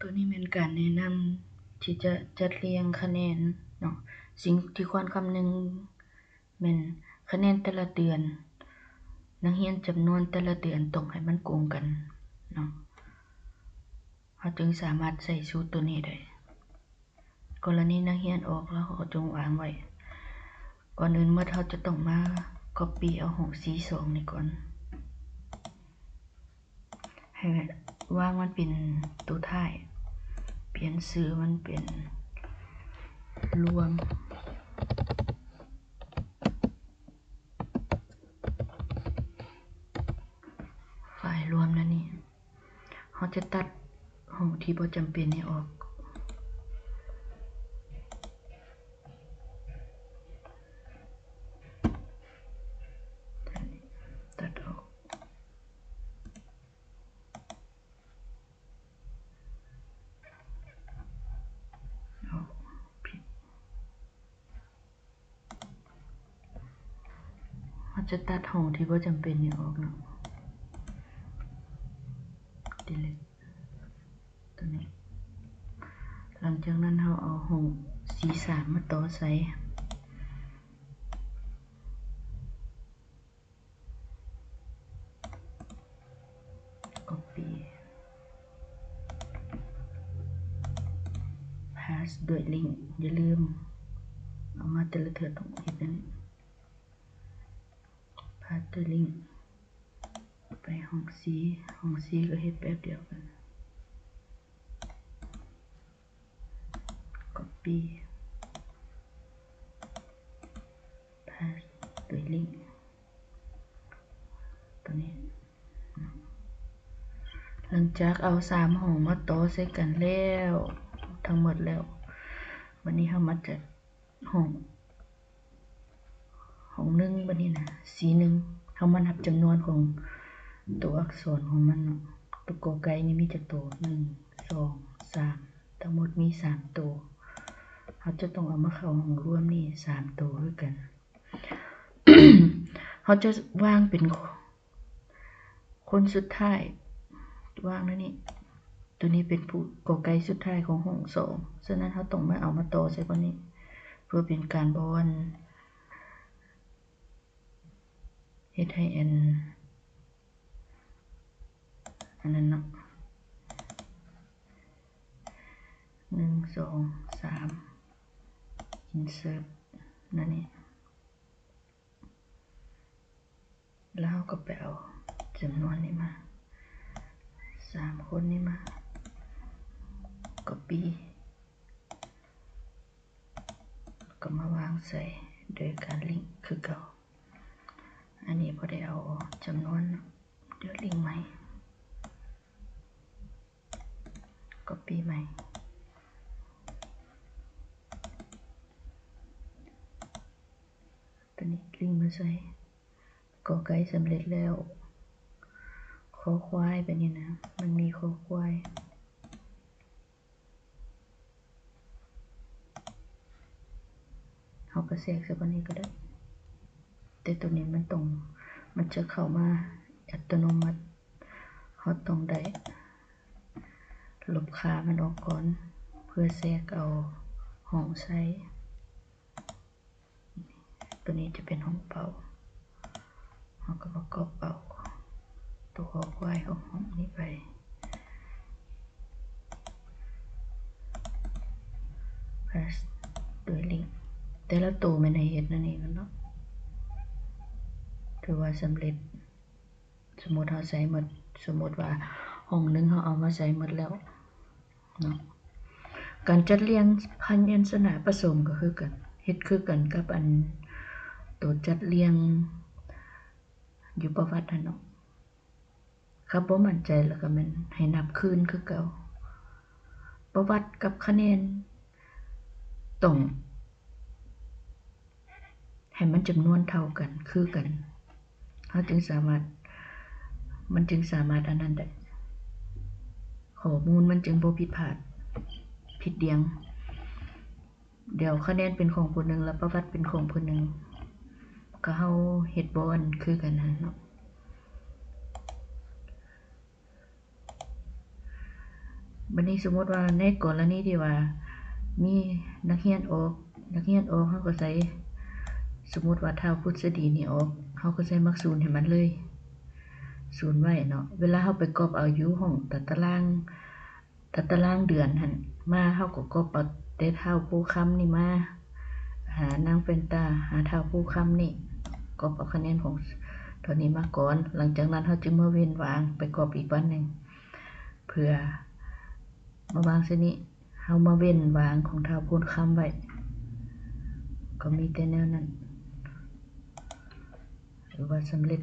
ຕົວນີ້ແມ່ນການແນະນຳທີ່ຈະຈັດລຽງຄະແນນເນາະ. ສິ່ງທີ່ຄວນຄຳນຶງແມ່ນຄະແນນແຕ່ລະເດືອນ, ນັກຮຽນຈຳນວນແຕ່ລະເດືອນຕ້ອງໃຫ້ມັນກົງກັນເນາະ, ເຮົາຈຶ່ງສາມາດໃຊ້ສູດຕົວນີ້ໄດ້. ກໍລະນີນັກຮຽນອອກແລ້ວ ເຮົາກໍຈົ່ງວາງໄວ້. ກ່ອນອື່ນໝົດ ເຮົາຈະຕ້ອງມາກັອບປີ້ເອົາຫ້ອງຊີສອງນີ້ກ່ອນ. ໃຫ້ວາງມັນເປັນໂຕທ້າຍ, ປ່ຽນຊື່ມັນເປັນລວມ, ໄຟລ໌ລວມນັ້ນນີ້. ເຮົາຈະຕັດຫ້ອງທີ່ບໍ່ຈຳເປັນນີ້ອອກ. ຕັດອອກ. ເຮົາຈະຕັດຫ້ອງທີ່ບໍ່ຈຳເປັນນີ້ອອກເນາະ, ດີລີດຕົວນີ້. ຫຼັງຈາກນັ້ນເຮົາເອົາຫ້ອງຊີສາມມາຕໍ່ໃສ່. ກັອບປີ້ ພາສດ້ວຍລິ້ງ. ຢ່າລືມເອົາມາແຕ່ລະເທື່ອຕ້ອງເຮັດອັນນີ້ ພາສດ້ວຍລິ້ງໄປຫ້ອງຊີ. ຫ້ອງຊີກໍເຮັດແບບດຽວກັນ. ກັອບປີ້ ພາສດ້ວຍລິ້ງຕົວນີ້. ຫຼັງຈາກເອົາສາມຫ້ອງມາຕໍ່ໃສ່ກັນແລ້ວ ທັງໝົດແລ້ວ, ບາດນີ້ເຮົາມາຈັດຫ້ອງ ຫ້ອງໜຶ່ງ ບາດນີ້ນະ ຊີໜຶ່ງ ເຮົາມານັບຈຳນວນຂອງຕົວອັກສອນຂອງມັນເນາະ. ຕົວ ກ ໄກ່ ນີ້ມີຈັກໂຕ? ໜຶ່ງ ສອງ ສາມ ທັງໝົດມີສາມໂຕ. ເຮົາຈະຕ້ອງເອົາມາເຂົ້າຫ້ອງລວມນີ້ສາມໂຕຄືກັນ. ເຮົາຈະວາງເປັນ ຄົນສຸດທ້າຍວາງແນວນີ້. ຕົວນີ້ເປັນຜູ້ ກ ໄກ່ ສຸດທ້າຍຂອງຫ້ອງສອງ, ສະນັ້ນເຮົາຕ້ອງມາເອົາມາຕໍ່ໃສ່ບ່ອນນີ້ ເພື່ອເປັນການບໍ່ອັນ ເຮັດໃຫ້ອັນ ອັນນັ້ນເນາະ. ໜຶ່ງ ສອງ ສາມ ອິນເສີດ ແນວນີ້. ແລ້ວເຮົາກໍໄປເອົາຈຳນວນນີ້ມາ ສາມຄົນນີ້ມາ ກັອບປີ້ ແລ້ວກໍມາວາງໃສ່ໂດຍການລິ້ງຄືເກົ່າ. ອັນນີ້ບໍ່ໄດ້ເອົາຈຳນວນເນາະ, ດຽວລິ້ງໃໝ່. ກັອບປີ້ໃໝ່ ຕົວນີ້ລິ້ງມາໃສ່. ກ ໄກ່ ສຳເລັດແລ້ວ. ຄໍຄວາຍ ແບບນີ້ນະ ມັນມີຄໍຄວາຍ, ເຮົາກໍແຊກໃສ່ບ່ອນນີ້ກໍໄດ້, ແຕ່ຕົວນີ້ມັນຕ້ອງ ມັນຈະເຂົ້າມາອັດຕະໂນມັດ. ເຮົາຕ້ອງໄດ້ລົບຄ່າມັນອອກກ່ອນ ເພື່ອແຊກເອົາຫ້ອງໃສ່. ຕົວນີ້ຈະເປັນຫ້ອງເປົ່າ, ເຮົາກໍມາກັອບເອົາຕົວຄໍຄວາຍຂອງຫ້ອງນີ້ໄປ ພາສດ້ວຍລິ້ງ. ແຕ່ລະໂຕແມ່ນໃຫ້ເຮັດແນວນີ້ແມ່ນເນາະ, ຖືວ່າສຳເລັດ. ສົມມຸດເຮົາໃສ່ໝົດ, ສົມມຸດວ່າຫ້ອງໜຶ່ງເຮົາເອົາມາໃສ່ໝົດແລ້ວເນາະ. ການຈັດລຽງພະຍັນຊະນະປະສົມກໍຄືກັນ, ເຮັດຄືກັນກັບອັນໂຕຈັດລຽງຢູ່ປະຫວັດຫັ້ນເນາະ. ຄັນບໍ່ໝັ້ນໃຈແລ້ວກໍແມ່ນໃຫ້ນັບຄືນຄືເກົ່າ. ປະຫວັດກັບຄະແນນຕ້ອງ ໃຫ້ມັນຈຳນວນເທົ່າກັນ ຄືກັນ ເຮົາຈຶ່ງສາມາດ ມັນຈຶ່ງສາມາດອັນນັ້ນໄດ້, ຂໍ້ມູນມັນຈຶ່ງບໍ່ຜິດພາດຜິດດ່ຽງ. ດຽວຄະແນນເປັນຂອງຜູ້ໜຶ່ງ ແລ້ວປະຫວັດເປັນຂອງຜູ້ໜຶ່ງ ກໍເຮົາເຮັດບໍ່ອັນຄືກັນຫັ້ນເນາະ. ບັດນີ້ສົມມຸດວ່າໃນກໍລະນີທີ່ວ່າມີນັກຮຽນອອກ ນັກຮຽນອອກ ເຮົາກໍໃສ່ ສົມມຸດວ່າທ້າວພຸດສະດີນີ້ອອກ ເຮົາກໍໃສ່ໝາກສູນໃຫ້ມັນເລີຍ ສູນໄວ້ເນາະ. ເວລາເຮົາໄປກອບເອົາຢູ່ຫ້ອງຕາຕະລາງ ຕາຕະລາງເດືອນຫັ້ນມາ ເຮົາກໍກອບເອົາແຕ່ທ້າວໂພຄຳນີ້ມາ ຫານາງແຟນຕາ ຫາທ້າວໂພຄຳນີ້ ກອບເອົາຄະແນນຂອງເທົ່ານີ້ມາກ່ອນ. ຫຼັງຈາກນັ້ນເຮົາຈຶ່ງມາເວັ້ນວາງໄປກອບອີກວັນໜຶ່ງ ເພື່ອມາວາງໃສ່ນີ້ ເຮົາມາເວັ້ນວາງຂອງທ້າວໂພນຄຳໄວ້ ກໍມີແຕ່ແນວນັ້ນ ຖືວ່າສຳເລັດ.